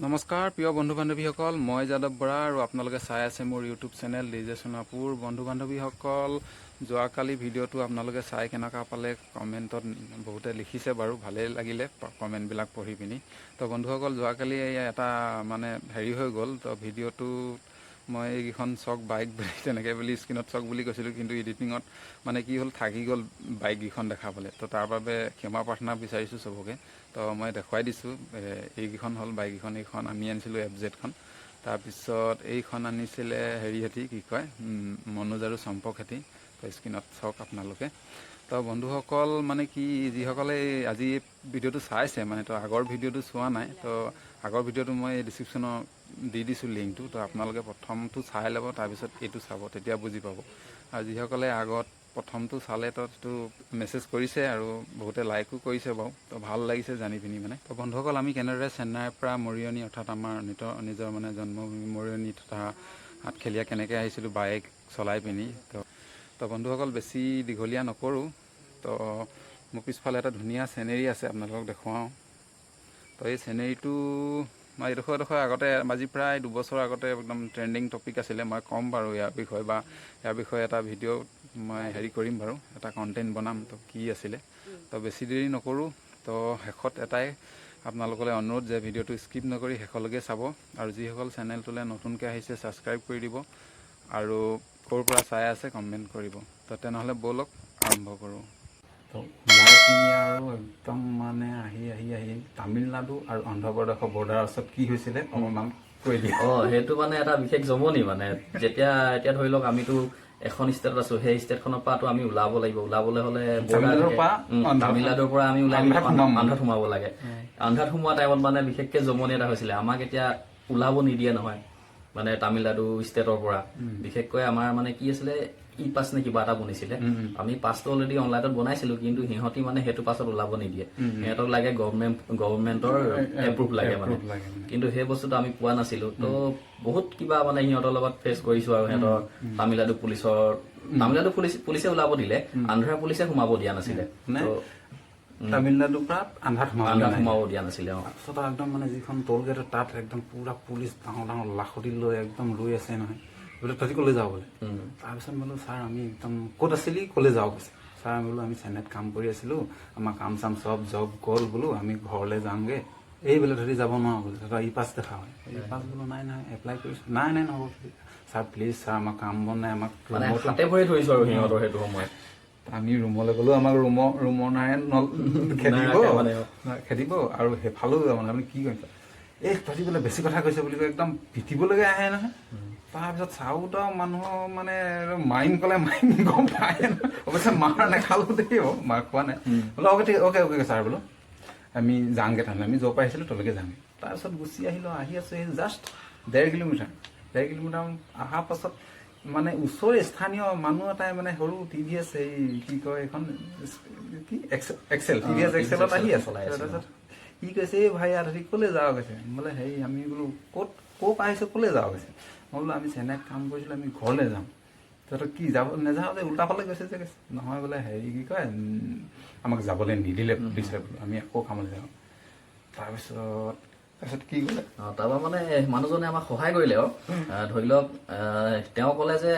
নমস্কাৰ প্ৰিয় বন্ধু বান্ধৱীসকল, মই যাদৱ বৰা আৰু আপোনালোকে চাই আছে মোৰ ইউটিউব চেনেল ডিজে সোণাপুৰ। বন্ধু বান্ধৱীসকল, যোৱাকালি ভিডিঅ'টো আপোনালোকে চাই কেনেকুৱা পালে কমেণ্টত বহুতে লিখিছে বাৰু, ভালেই লাগিলে কমেণ্টবিলাক পঢ়ি পিনি। তো বন্ধুসকল, যোৱাকালি এই এটা মানে হেৰি হৈ গ'ল। তো ভিডিঅ'টো মই এইকেইখন চাওক বাইক বুলি তেনেকৈ বুলি স্ক্ৰীণত চাওক বুলি কৈছিলোঁ, কিন্তু এডিটিঙত মানে কি হ'ল, থাকি গ'ল বাইককেইখন দেখাবলৈ। তো তাৰ বাবে ক্ষমা প্ৰাৰ্থনা বিচাৰিছোঁ চবকে। তো মই দেখুৱাই দিছোঁ, এইকেইখন হ'ল বাইককেইখন। এইখন আমি আনিছিলোঁ এফ জেডখন। তাৰপিছত এইখন আনিছিলে হেৰিহেঁতি, কি কয়, মনোজ আৰু চম্পকহেঁতি। তো স্ক্ৰীণত চাওক আপোনালোকে। তো বন্ধুসকল, মানে কি, যিসকলে এই আজি এই ভিডিঅ'টো চাইছে, মানে তো আগৰ ভিডিঅ'টো চোৱা নাই, তো আগৰ ভিডিঅ'টো মই ডিছক্ৰিপশ্যনত দি দিছোঁ লিংকটো। তো আপোনালোকে প্ৰথমটো চাই ল'ব, তাৰপিছত এইটো চাব, তেতিয়া বুজি পাব। আৰু যিসকলে আগত প্ৰথমটো চালে, তো সেইটো মেছেজ কৰিছে আৰু বহুতে লাইকো কৰিছে বাৰু। তো ভাল লাগিছে জানি পিনি মানে। তো বন্ধুসকল, আমি কেনেদৰে চেন্নাইৰ পৰা মৰিয়নি, অৰ্থাৎ আমাৰ নিজৰ মানে জন্মভূমি মৰিয়নি তথা আঠখেলীয়া কেনেকৈ আহিছিলোঁ বাইক চলাই পিনি। তো বন্ধুসকল, বেছি দীঘলীয়া নকৰোঁ। তো মোৰ পিছফালে এটা ধুনীয়া চিনেৰী আছে, আপোনালোকক দেখুৱাওঁ। তো এই চিনেৰীটো মই এইডোখৰ এডোখৰ আগতে, আজি প্ৰায় 2 বছৰ আগতে একদম ট্ৰেণ্ডিং টপিক আছিলে। মই ক'ম বাৰু ইয়াৰ বিষয়ে বা ইয়াৰ বিষয়ে এটা ভিডিঅ' মই হেৰি কৰিম বাৰু, এটা কণ্টেণ্ট বনাম। তো কি আছিলে, তো বেছি দেৰি নকৰোঁ। তো শেষত এটাই আপোনালোকলৈ অনুৰোধ যে ভিডিঅ'টো স্কিপ নকৰি শেষলৈকে চাব আৰু যিসকল চেনেলটোলৈ নতুনকৈ আহিছে ছাবস্ক্ৰাইব কৰি দিব আৰু ক'ৰ পৰা চাই আছে কমেণ্ট কৰিব। তো তেনেহ'লে ব'লক আৰম্ভ কৰোঁ। তো ওলাই পিনি আৰু একদম মানে আহি আহি আহি তামিলনাডু আৰু অন্ধ্ৰপ্ৰদেশৰ বৰ্ডাৰৰ ওচৰত কি হৈছিলে অকণমান কৈ দিয়া। অ, সেইটো মানে এটা বিশেষ জমনি। মানে যেতিয়া এতিয়া ধৰি লওক আমিতো এখন ষ্টেটত আছো, সেই ষ্টেটখনৰ পৰাতো আমি ওলাব লাগিব। ওলাবলৈ হলে border তামিলনাডুৰ থাকে। পৰা তামিলনাডুৰ পৰা আমি ওলাই আন্ধ্ৰাত সোমাম। আন্ধ্ৰাত সোমাব লাগে। আন্ধ্ৰাত সোমোৱা টাইমত মানে বিশেষকে জমনি এটা হৈছিলে। আমাক এতিয়া ওলাব নিদিয়ে নহয় মানে তামিলনাডু ষ্টেটৰ পৰা। বিশেষকৈ আমাৰ মানে কি আছিলে, ই পাছ নে কিবা এটা বনিছিলে। আমি পাছটো অলৰেডি অনলাইনত বনাইছিলো, কিন্তু সিহঁতি মানে সেইটো পাছত ওলাব নিদিয়ে। সিহঁতক লাগে গভৰ্ণমেণ্টৰ এপ্ৰুভ লাগে মানে। Approve লাগে মানে। কিন্তু সেই বস্তুটো আমি পোৱা নাছিলো। তো বহুত কিবা মানে সিহঁতৰ লগত ফেচ কৰিছো আৰু সিহঁতৰ তামিলনাডু পুলিচৰ, তামিলনাডু পুলিচে ওলাব দিলে, আন্ধ্ৰা পুলিচে সোমাব দিয়া নাছিলে। মানে তো তামিলনাডুৰ পৰা আন্ধ্ৰাত সোমাব আন্ধ্ৰাত নাই। সোমাব দিয়া নাছিলে, অ। তাৰপিছত আৰু একদম মানে যিখন টোল গেট, তাত একদম পুৰা পুলিচ ডাঙৰ ডাঙৰ লাখুটি লৈ একদম ৰৈ আছে নহয়। বোলে তহঁতি ক'লৈ যাওঁ বোলে। তাৰপিছত বোলো, ছাৰ, আমি একদম ক'ত আছিলি, ক'লৈ যাওঁ কৈছে। ছাৰ, আমি বোলো আমি চেন্নাইত কাম কৰি আছিলো, আমাৰ কাম চাম চব জব গ'ল, বোলো আমি ঘৰলৈ যামগে। এই বোলে ধৰি যাব নোৱাৰো বোলে, তহঁতৰ ই পাছ দেখা হয়। ই পাছ বোলো নাই নাই, এপ্লাই কৰিছো। নাই নাই, নহ'ব ছাৰ, প্লিজ ছাৰ, আমাৰ কাম বন নাই, আমাক মানে ৰুমতো হাতে ভৰি ধৰিছো আৰু সিহঁতৰ সেইটো সময়ত। আমি ৰুমলৈ গ'লো, আমাক ৰুমৰ নাই খেদিব। নাৰাখে মানে, অ। খেদিব আৰু সেইফালেও যাব মানে আমি কি কৰিম? এই তহঁতি বোলে বেছি কথা কৈছে বুলি কৈ একদম পিটিবলৈকে আহে নহয়। তাৰপিছত চাওঁতে মানুহৰ মানে মাৰিম ক'লে মাৰিম, গম পায় নহয়। অৱশ্যে মাৰ নেখালো দেই, অ, মাৰ খোৱা নাই। বোলো অ'কে, ঠিক, অ'কে অ'কে ছাৰ, বোলো আমি যাওঁগে তেনেহ'লে, আমি য'ৰ পৰা আহিছিলোঁ তলৈকে যাওঁগে। তাৰপিছত গুচি আহিলোঁ। আহি আছোঁ এই জাষ্ট 1.5 কিলোমিটাৰ, 1.5 কিলোমিটাৰ অহাৰ পাছত মানে ওচৰৰে স্থানীয় মানুহ এটাই মানে সৰু টিভিএছ, এই কি কয় এইখন, কি এক্সেল, টিভিএছ এক্সেলত আহি আছে। চলাই আছে। তাৰপিছত সি কৈছে, এই ভাই, ইয়াত ক'লৈ যাওঁ কৈছে। বোলে হেৰি, আমি বোলো ক'ত ক'ৰ পৰা আহিছোঁ, ক'লৈ যাওঁ কৈছে। মই বোলো আমি চেন্নাইত কাম কৰিছিলোঁ, আমি ঘৰলৈ যাম। তহঁতৰ কি যাব নাযাওঁ যে উল্টা ফালে গৈছে যে কৈছে। নহয় বোলে, হেৰি কি কয়, আমাক যাবলৈ নিদিলে পুলিচে বোলো, আমি আকৌ কামলৈ যাওঁ। তাৰপিছত কি ক'লে? অ, তাৰপৰা মানে মানুহজনে আমাক সহায় কৰিলে আৰু ধৰি লওক তেওঁ ক'লে যে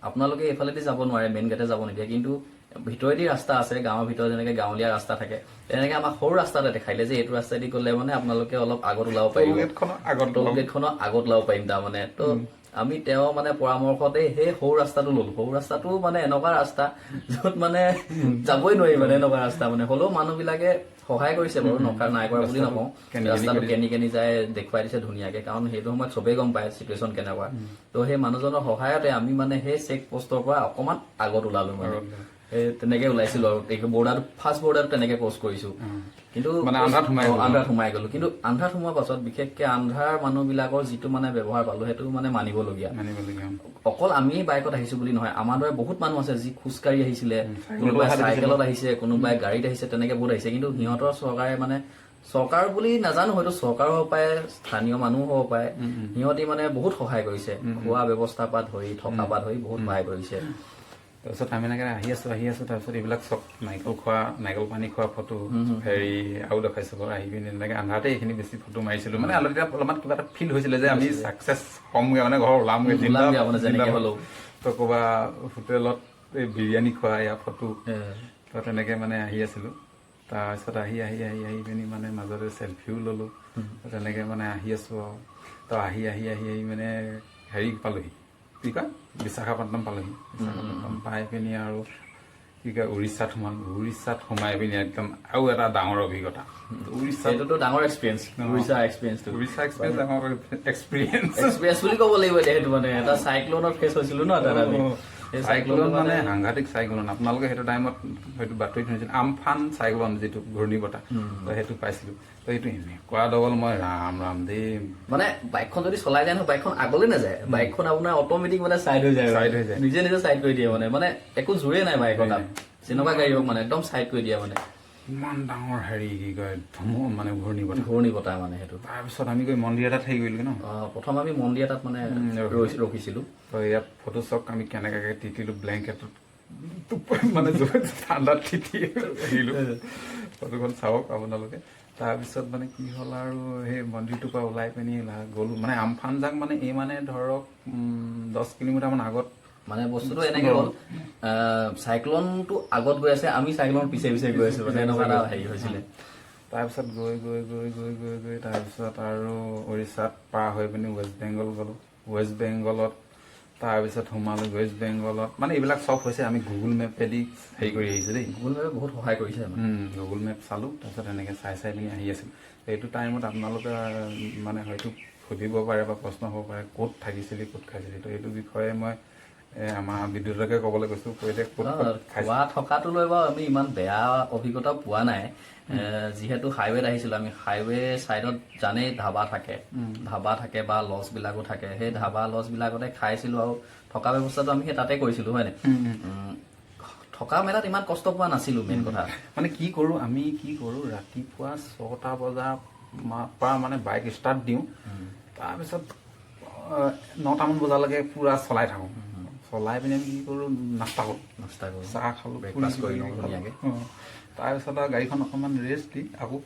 আপোনালোকে এইফালেদি যাব নোৱাৰে, মেইন গেটে যাব নিদিয়ে, কিন্তু ভিতৰেদি ৰাস্তা আছে, গাঁৱৰ ভিতৰত যেনেকে গাঁৱলীয়া ৰাস্তা থাকে তেনেকে আমাক সৰু ৰাস্তা এটা দেখাইলে যে এইটো ৰাস্তাইদি গ'লে মানে আপোনালোকে অলপ আগত ওলাব পাৰিব। টোল গেটখনৰ আগত। টোল গেটখনৰ আগত ওলাব পাৰিম তাৰমানে। তো আমি তেওঁ মানে পৰামৰ্শতে সেই সৰু ৰাস্তাটো ললো। সৰু ৰাস্তাটো মানে এনেকুৱা ৰাস্তা য'ত মানে যাবই নোৱাৰি, মানে এনেকুৱা ৰাস্তা। মানে হ'লেও মানুহবিলাকে সহায় কৰিছে বাৰু, নকা নাই কৰা বুলি নকওঁ। কেনি কেনি ৰাস্তাটো কেনি কেনি যায় দেখুৱাই দিছে ধুনীয়াকে, কাৰণ সেইটো সময়ত চবেই গম পায় চিটুৱেশ্যন কেনেকুৱা। তো সেই মানুহজনৰ সহায়তে আমি মানে সেই চেক পষ্টৰ পৰা অকমান আগত ওলালো। মানে সেই তেনেকে ওলাইছিলো আৰু এই বৰ্ডাৰটো, ফাৰ্ষ্ট বৰ্ডাৰটো তেনেকে ক্ৰছ কৰিছো। কিন্তু মানে আন্ধাৰত সোমাই অ, গ'লো। আন্ধাৰত সোমাই গ'লো। কিন্তু আন্ধাৰত সোমোৱাৰ পাছত বিশেষকে আন্ধাৰ মানুহ বিলাকৰ যিটো মানে ব্যৱহাৰ পালো, সেইটো মানে মানিবলগীয়া। মানিবলগীয়া। অকল আমি বাইকত আহিছো বুলি নহয়, আমাৰ দৰে বহুত মানুহ আছে যি খোজকাঢ়ি আহিছিলে, চাইকেলতো কোনোবাই অহা দেখিছিলো। চাইকেলত আহিছে, কোনোবাই গাড়ীত আহিছে, তেনেকে বহুত আহিছে। কিন্তু সিহঁতৰ চৰকাৰে, মানে চৰকাৰ বুলি নাজানো, হয়তো চৰকাৰো হ'ব পাৰে, স্থানীয় মানুহো হ'ব পাৰে, সিহঁতি মানে বহুত সহায় কৰিছে। খোৱা ব্যৱস্থা পৰা ধৰি, থকা পৰা ধৰি বহুত সহায় কৰিছে। তাৰপিছত আমি এনেকৈ আহি আছো আহি আছো, তাৰপিছত এইবিলাক চব নাৰিকল খোৱা, নাৰিকল পানী খোৱা ফটো হেৰি আৰু দেখাইছো বাৰু। আহি পিনি এনেকৈ আন্ধাৰতে এইখিনি বেছি ফটো মাৰিছিলো। মানে অলপ তেতিয়া অলপমান কিবা এটা ফিল হৈছিলে যে আমি ছাকচেছ হ'মগৈ, মানে ঘৰ ওলামগৈ। ওলামগৈ মানে যেনেকে হ'লেও। তো ক'ৰবা হোটেলত এই বিৰিয়ানী খোৱা এয়া ফটো। তো তেনেকৈ মানে আহি আছিলোঁ। তাৰপিছত আহি আহি আহি আহি পিনি মানে মাজতে চেলফিও ল'লোঁ। তেনেকৈ মানে আহি আছোঁ আৰু। তো আহি আহি আহি আহি মানে হেৰি পালোহি, কি কয়, বিশাখাপট্টনম পালোহি। বিশাখাপট্টনম পাই পিনি আৰু কি কয়, উৰিষ্যাত সোমালোঁ। উৰিষ্যাত সোমাই পিনি একদম আৰু এটা ডাঙৰ অভিজ্ঞতা উৰিষ্যাত। সেইটোতো ডাঙৰ এক্সপিৰিয়েঞ্চ, উৰিষ্যা এক্সপিৰিয়েঞ্চটো। উৰিষ্যা এক্সপিৰিয়েঞ্চ ডাঙৰ এক্সপিৰিয়েঞ্চ। এক্সপিৰিয়েঞ্চ বুলি ক'ব লাগিব এতিয়া। সেইটো মানে এটা চাইক্লনৰ ফেচ হৈছিলো ন তাত আমি। সেই চাইক্লন চাইক্লন মানে সাংঘাতিক চাইক্লন। আপোনালোকে সেইটো টাইমত হয়তো বাতৰিত শুনিছিল, আমফান চাইক্লন যিটো ঘূৰ্ণী বতাহ, তো সেইটো পাইছিলো। তো সেইটো এনেকুৱা ডবল, মই ৰাম ৰাম দেই। মানে বাইকখন যদি চলাই যায় নহয়, বাইকখন আগলৈ নাযায়, বাইকখন আপোনাৰ অট'মেটিক মানে চাইড হৈ যায়। Side হৈ যায়। নিজে নিজে চাইড কৰি দিয়ে। মানে মানে একো জোৰে নাই বাইকত তাত, যেনেকুৱা গাড়ী হওক, মানে একদম চাইড কৰি দিয়ে মানে। ইমান ডাঙৰ হেৰি, কি কয়, ধুমুহা, মানে ঘূৰ্ণী বতাহ। ঘূৰ্ণী বতাহ মানে সেইটো। তাৰপিছত আমি গৈ মন্দিৰ এটাত হেৰি কৰিলোগে ন। প্ৰথম আমি মন্দিৰ এটাত মানে ৰখিছিলো। তো ইয়াত ফটো চাওক, আমি কেনেকুৱাকে তিতিলো, ব্লেংকেটত মানে য'ত ঠাণ্ডাত তিতি আহিলো। ফটোখন চাওক আপোনালোকে। তাৰপিছত মানে কি হ'ল আৰু, সেই মন্দিৰটোৰ পৰা ওলাই পিনি গ'লো মানে আমফান যাক মানে এই মানে ধৰক 10 কিলোমিটাৰমান আগত। মানে বস্তুটো এনেকে হ'ল, চাইক্লনটো আগত গৈ আছে, আমি চাইক্লনৰ পিছে পিছে গৈ আছো, মানে এনেকুৱা এটা হেৰি হৈছিলে। তাৰপিছত গৈ গৈ গৈ গৈ গৈ গৈ তাৰপিছত আৰু উৰিষ্যাত পাৰ হৈ পিনি ৱেষ্ট বেংগল গ'লোঁ। ৱেষ্ট বেংগলত তাৰপিছত সোমালোঁ। ৱেষ্ট বেংগলত মানে এইবিলাক চব হৈছে আমি গুগল মেপেদি হেৰি কৰি আহিছোঁ দেই। গুগল মেপে বহুত সহায় কৰিছে আমাক। গুগল মেপ চালোঁ, তাৰপিছত এনেকৈ চাই চাই পিনি আহি আছিলোঁ। এইটো টাইমত আপোনালোকে মানে হয়তো সুধিব পাৰে বা প্ৰশ্ন হ'ব পাৰে, ক'ত থাকিছিলি, ক'ত খাইছিলি। তো এইটো বিষয়ে মই আমাৰ বিদ্যুতকে ক'বলৈ কৈছোঁ, কৈ দে ক'ত ক'ত খাইছিলি। খোৱা থকাটো লৈ বাৰু আমি ইমান বেয়া অভিজ্ঞতা পোৱা নাই। যিহেতু হাইৱেত আহিছিলো আমি, হাইৱে চাইডত জানেই ধাবা থাকে, ধাবা থাকে বা লজ বিলাকো থাকে। সেই ধাবা লজ বিলাকতে খাইছিলো আৰু থকা ব্যৱস্থাটো আমি সেই তাতে কৰিছিলো, হয় নাই? থকা মেলাত ইমান কষ্ট পোৱা নাছিলো, মেইন কথা। মানে কি কৰোঁ আমি, কি কৰোঁ, ৰাতিপুৱা 6টা বজাৰ পৰা মানে বাইক ষ্টাৰ্ট দিওঁ। তাৰপিছত 9টামান বজালৈকে পূৰা চলাই থাকোঁ। চলাই পিনি আমি কি কৰোঁ, নাস্তা কৰোঁ। নাস্তা কৰোঁ। চাহ খালোঁ। ব্ৰেকফাষ্ট পুৰি কৰি লওঁ কিবা কিবি ধুনীয়াকে। খালোঁ। তাৰপিছত আৰু গাড়ীখন অকণমান ৰেষ্ট দি আকৌ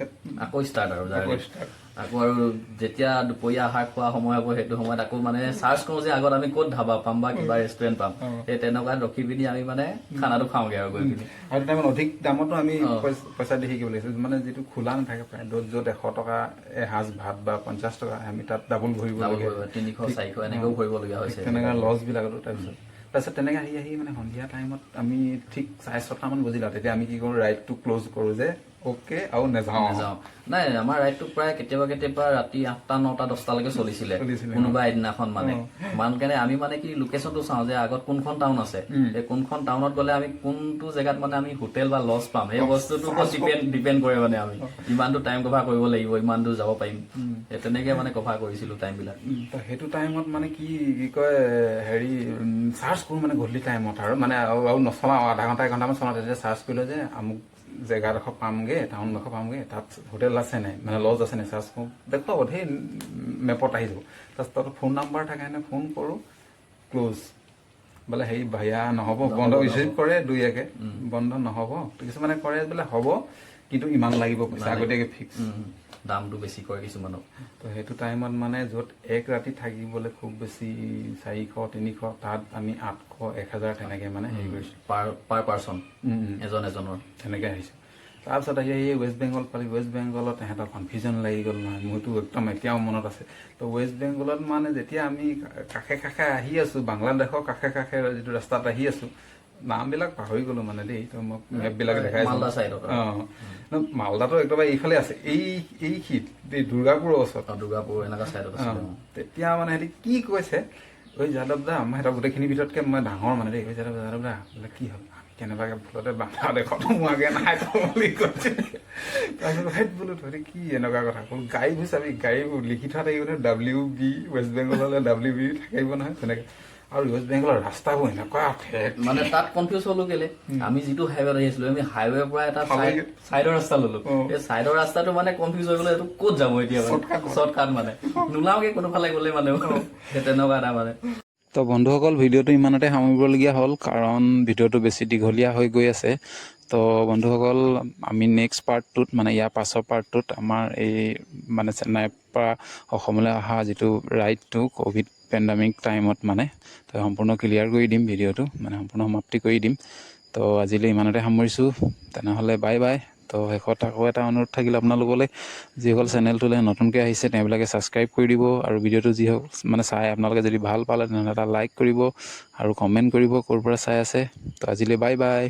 আকৌ ষ্টাৰ্ট আৰু আকৌ জাৰ্ণি। ষ্টাৰ্ট। আকৌ আৰু যেতিয়া দুপৰীয়া আহাৰ খোৱা সময় হ'ব, সেইটো সময়ত আকৌ মানে চাৰ্চ কৰোঁ যে আগত আমি ক'ত ধাবা পাম বা কিবা ৰেষ্টুৰেণ্ট পাম। সেই তেনেকুৱাত ৰখি পিনি আমি মানে খানাটো খাওঁগে আৰু গৈ পিনি। আৰু টাইমত অধিক দামতো আমি পইচা দি শিকিব লাগিছিল। মানে যিটো খোলা নাথাকে প্ৰায়, য'ত য'ত 100 টকা এসাঁজ ভাত বা 50 টকা, আমি তাত ডাবল ভৰিব ডাবল লাগে। ভৰিব, 300 400 এনেকেও ভৰিবলগীয়া হৈছে। তেনেকৈ লজবিলাকতো। তাৰপিছত তেনেকৈ আহি আহি মানে সন্ধিয়া টাইমত আমি ঠিক 6:30টামান বজিল আৰু তেতিয়া আমি কি কৰোঁ, ৰাইডটো ক্ল'জ কৰোঁ যে অ'কে, আৰু নেযাওঁ। নাযাওঁ। নাই, আমাৰ ৰাইডটো প্ৰায় কেতিয়াবা কেতিয়াবা ৰাতি 8টা 9টা 10টালৈকে চলিছিলে। চলিছিলে। কোনোবা এদিনাখন মানে মান কাৰণে আমি মানে কি লোকেশ্যনটো চাওঁ যে আগত কোনখন টাউন আছে, সেই কোনখন টাউনত গ'লে আমি কোনটো জেগাত মানে আমি হোটেল বা লজ পাম, সেই বস্তুটোৰ ওপৰত ডিপেণ্ড ডিপেণ্ড কৰে। মানে আমি ইমানটো টাইম কভাৰ কৰিব লাগিব, ইমান দূৰ যাব পাৰিম, সেই তেনেকে মানে কভাৰ কৰিছিলো টাইম বিলাক। তো সেইটো টাইমত মানে কি কি কয়, হেৰি চাৰ্চ কৰোঁ মানে গধূলি টাইমত আৰু মানে আৰু নচলাওঁ, আধা ঘণ্টা এঘণ্টামান চলাওঁ। তেতিয়া চাৰ্চ কৰিলোঁ যে আমুক জেগাডোখৰ পামগৈ, টাউনডোখৰ পামগৈ, তাত হোটেল আছে নাই, মানে লজ আছে নাই, চাৰ্চ কৰোঁ। দেখুৱাব, ধেৰ মেপত আহি যাব। তাৰপিছত তাত ফোন নাম্বাৰ থাকে নে, ফোন কৰোঁ, ক্ল'জ বোলে, হেৰি ভাইয়া নহ'ব, বন্ধ। ৰিচিভ কৰে দুই একে, বন্ধ নহ'ব। কিছুমানে কৰে বোলে হ'ব, কিন্তু ইমান লাগিব পইচা, আগতীয়াকৈ ফিক্স। দামটো বেছি কয় কিছুমানক। তো সেইটো টাইমত মানে য'ত এক ৰাতি থাকিবলৈ খুব বেছি 400 300, তাত আমি 800 1000 তেনেকৈ মানে হেৰি কৰিছোঁ। পাৰ পাৰ পাৰ্চন। উম, উম। এজন এজনৰ। তেনেকৈ আহিছোঁ। তাৰপিছত আহি আহি ৱেষ্ট বেংগল পালি। ৱেষ্ট বেংগলত তেহেঁতৰ কনফিউজন লাগি গ'ল নহয়। মোৰতো একদম এতিয়াও মনত আছে। তো ৱেষ্ট বেংগলত মানে যেতিয়া আমি কাষে কাষে আহি আছোঁ, বাংলাদেশৰ কাষে কাষে যিটো ৰাস্তাত আহি আছোঁ, নামবিলাক পাহৰি গ'লো মানে দেই, তো মোক মেপবিলাক দেখাই। মালদা চাইডত। অঁ, মালদাটো একেবাৰে এইফালে আছে, এই এইখিত, এই দুৰ্গাপুৰৰ ওচৰত। দুৰ্গাপুৰ এনেকুৱা চাইডত আছিলে। তেতিয়া মানে সিহঁতি কি কৈছে, ঐ যাদৱ দা, আমাৰ সিহঁতৰ গোটেইখিনিৰ ভিতৰতকে মই ডাঙৰ মানে দেই, ঐ যাদৱ, যাদৱ দা বোলে, কি হ'ল, আমি কেনেবাকে ভুলতে বাংলাদেশত সোমোৱাগে নাই তো বুলি কৈছে। তাৰপিছত হেইত বোলো, তহঁতি কি এনেকুৱা কথা ক'ল, গাড়ীবোৰ চাবি, গাড়ীবোৰ লিখি থোৱা থাকিব নহয়, ডাব্লিউ বি, ৱেষ্ট বেংগল হ'লে ডাব্লিউ বি থাকিব নহয় তেনেকে। আৰু ৱেষ্ট বেংগলৰ ৰাস্তাবোৰ এনেকুৱা ঠেক। মানে তাত কনফিউজ হলো কেলে, আমি যিটো হাইৱেত আহি আছিলো, আমি হাইৱেৰ পৰা এটা চাইডৰ ৰাস্তা ললো। এই চাইডৰ ৰাস্তাটো মানে কনফিউজ হৈ গ'লো, এইটো ক'ত যাব এতিয়া। Shortcut. Shortcut মানে নোলাওগে কোনোফালে গ'লে মানে, সেই তেনেকুৱা এটা মানে। তো বন্ধুসকল, ভিডিঅ'টো ইমানতে সামৰিবলগীয়া হ'ল, কাৰণ ভিডিঅ'টো বেছি দীঘলীয়া হৈ গৈ আছে। তো বন্ধুসকল, আমি নেক্সট পাৰ্টটোত, মানে ইয়াৰ পাছৰ পাৰ্টটোত আমাৰ এই মানে চেন্নাইৰ পৰা অসমলৈ অহা যিটো ৰাইডটো ক'ভিড পেণ্ডামিক টাইমত, মানে তো সম্পূৰ্ণ ক্লিয়াৰ কৰি দিম ভিডিঅ'টো, মানে সম্পূৰ্ণ সমাপ্তি কৰি দিম। তো আজিলৈ ইমানতে সামৰিছোঁ। তেনেহ'লে বাই বাই। তো শেষত আকৌ এটা অনুৰোধ থাকিল আপোনালোকলৈ, যিসকল চেনেলটোলৈ নতুনকৈ আহিছে, তেওঁবিলাকে ছাবস্ক্ৰাইব কৰি দিব আৰু ভিডিঅ'টো যি হওক মানে চাই আপোনালোকে যদি ভাল পালে, তেনেহ'লে এটা লাইক কৰিব আৰু কমেণ্ট কৰিব ক'ৰ পৰা চাই আছে। তো আজিলৈ বাই বাই।